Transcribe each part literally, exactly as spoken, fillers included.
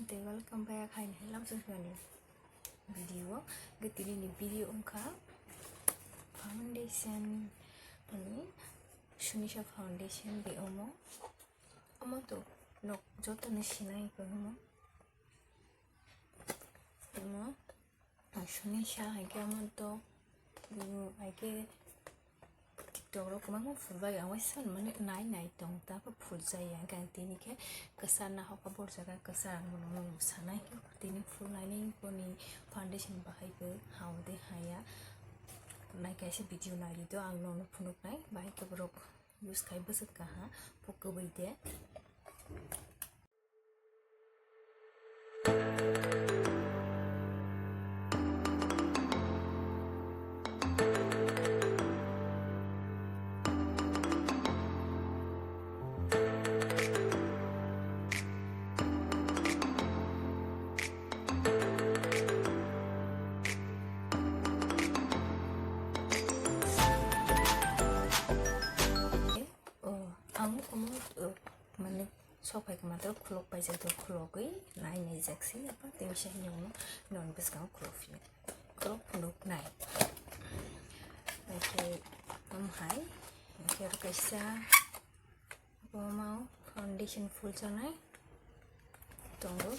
Tei welcome back hai ni lamsong songni video. Ge tini ni video wngkha foundation, ani Sunisa foundation de omo. Omo to nok joto ni sinai ko omo. Omo Sunisa hai ke omo to, mm, hai ke TikTok rok kwbangma phulbai, ang waisa mane nai nai tong ta, phulsa ya, hwnkhe ang tini khe kwchar nahok borjak, kwchar ang bono sanai, tini phulnani boni foundation bahai bo hao de haya, nai kaisa video nai di do, ang nono phunuknai, bahai khe borok use khai bwswk kaha, bo kwbwi de. Oh, ang omo, oh, mane sok phai khe matro khulok paijak do, khulogwi nai nai jak se apa tei misa hinwi no non bwskango khulok phio, khulok phunuk nai. Oke, am hai, oke, aro kaisa omo foundation phul chanai tongo.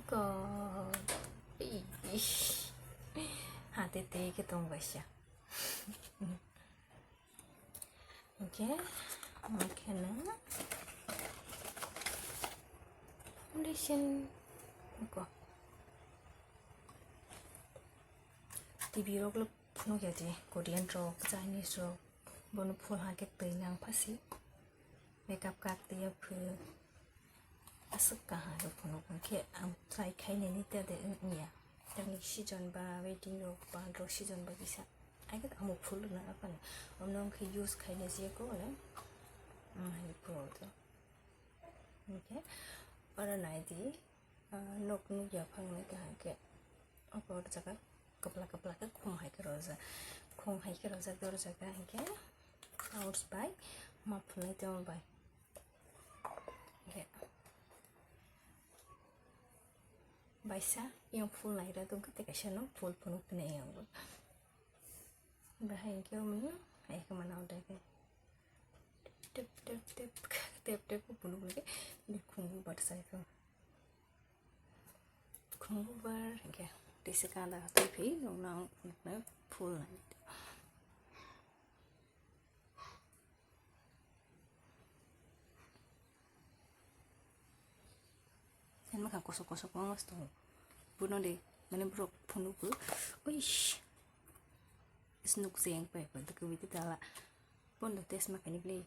Ko, ish, hate te ke tong kaisa. Oke, oke na. Foundation ko. T V rok le phunuk ya di, Korean rok, Chinese rok, bono phul ha khe twi nang phasi. Makeup kak twi ya phu. Aswk kaham rok phunuk hwnkhe ang try khainani tei de wngya. Tamni season ba wedding rok ba rok season ba kisa. Aigak amo phul rwna aphano. Omno wngkhe use khaina je ko le. Ang hai phul to. Hwnkhe oro nai di, ah, nok nukya phang nai kaham khe. Abo oro jaga kapla kapla khe khum hai khe rojak. Khum hai khe rojak, doro jaga hwnkhe. Flowers bai ma phunai tongma bai. Oke. Baisa, yang phul naira tongkha, tei kaisa no phul phunuk phunai yang bo. Bahai hwnkhe omo, hai khe mana order khe. Tep, tep, tep, tep, tep, phunuk phunuk khe, ni khungu bar sai khe. Khungu bar, hwnkhe, tei se kanda tei phi, nong nang, phul nai. Yang makha kosok kosok wng mas tongo. Bono de, mane borok phunuk bo, uish. Is nuk jeng pai pai, dukhe bidi dala. Bono test ma kani bli.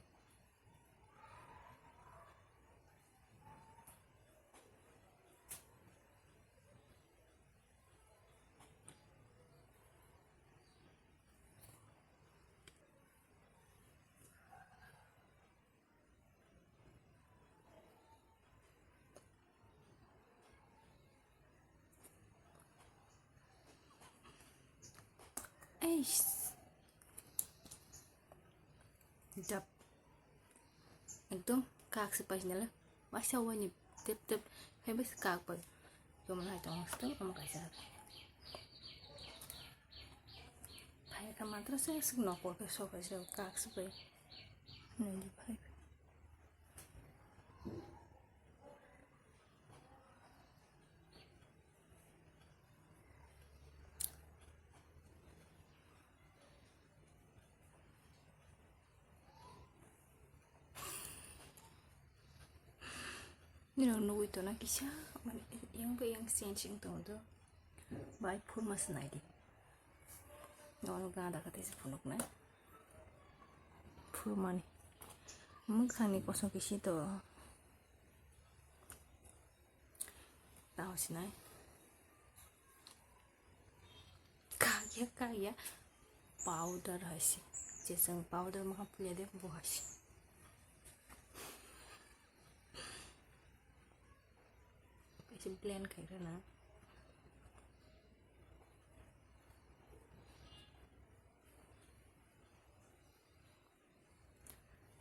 Eish. Dap. Ekdom kak se paisna le. Waisa wani tep tep. Hai bai se kak pai. Yom lai tong sto, omo kaisa. Phai ka mantra se sik nokol ke so kaisa kak se pai. Nai di phai. Nino nugui tona kisa, mane, yang bai yang sense wng tongo do. Bai phurma se nai di. Nono gana dakha tei se phunuknai. Phurmani. Mwkhangni kosom kisi to. Tao sinai. Kagya, kagya. Powder hai se. Je chwng powder maha puya de bo hai se. Kaisa blend khai rwna.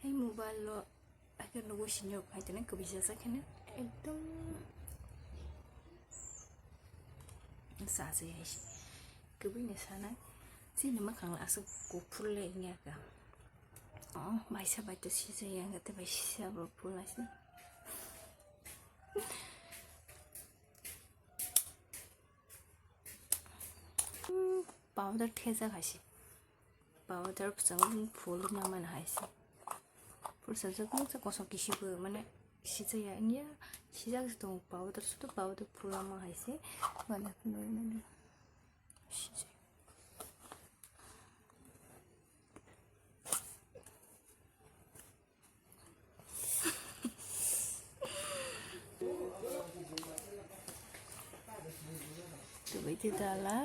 Hei mobile lo, ai, Nugo sini rok hai tene kubui jajak kheno ekdom sa se hai se. Kubui ni sana chini makhang la aswk kuphur le wngya ka. Oh, baisa bai to sijaya wngya tei bai sisa bo phul hai se. Powder thejak hai se. Powder bwskango phul wngna mano hai se. Phul sajak wngsa kosom kisi bo mane sijaya wngya. Sijak se tongo powder sudu powder phul lama hai se. Mane phunui mane sijaya. Tubui ti dala.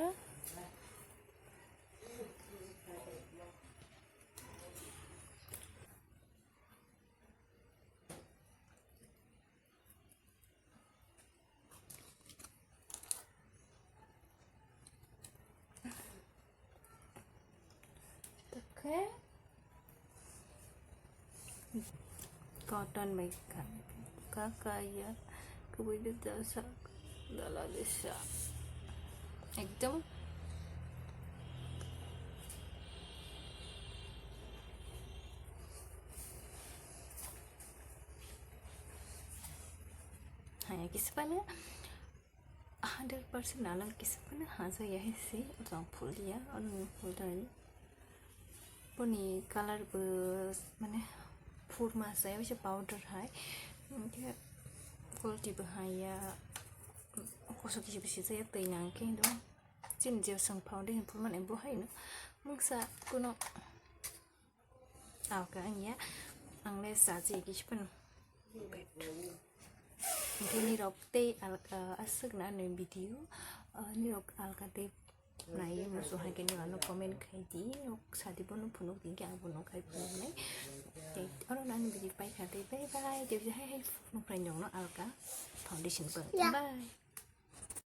Oke. Cotton bai ka, ka, ka ya, kubui de da sa, dala de sa. Ekdom. Hanya kisa pala. Hundred percent nalang kisa phano hajaya hai se, jong phul ya, ano phul tani. Boni color bo mane phur ma se, oise powder hai. Hwnkhe quality bo hai ya, koso kisi bisi jaya twi nang khe do. Chini je song foundation phul mane bo hai no. Mungsa kuno Alka wngya, ang le sa je kisi phano. Hwnkhe nirok tei alka aswk na nini video, ah, nirok alka tei nai musu hai khe nirok ano comment khai di, nok sadi bono phunuk di, ang bono khai phunuk nai. Tei oro nani video pai kha tei bye bye, tei hai hai phunuk phai nong no alka foundation bo. Ya. Bye.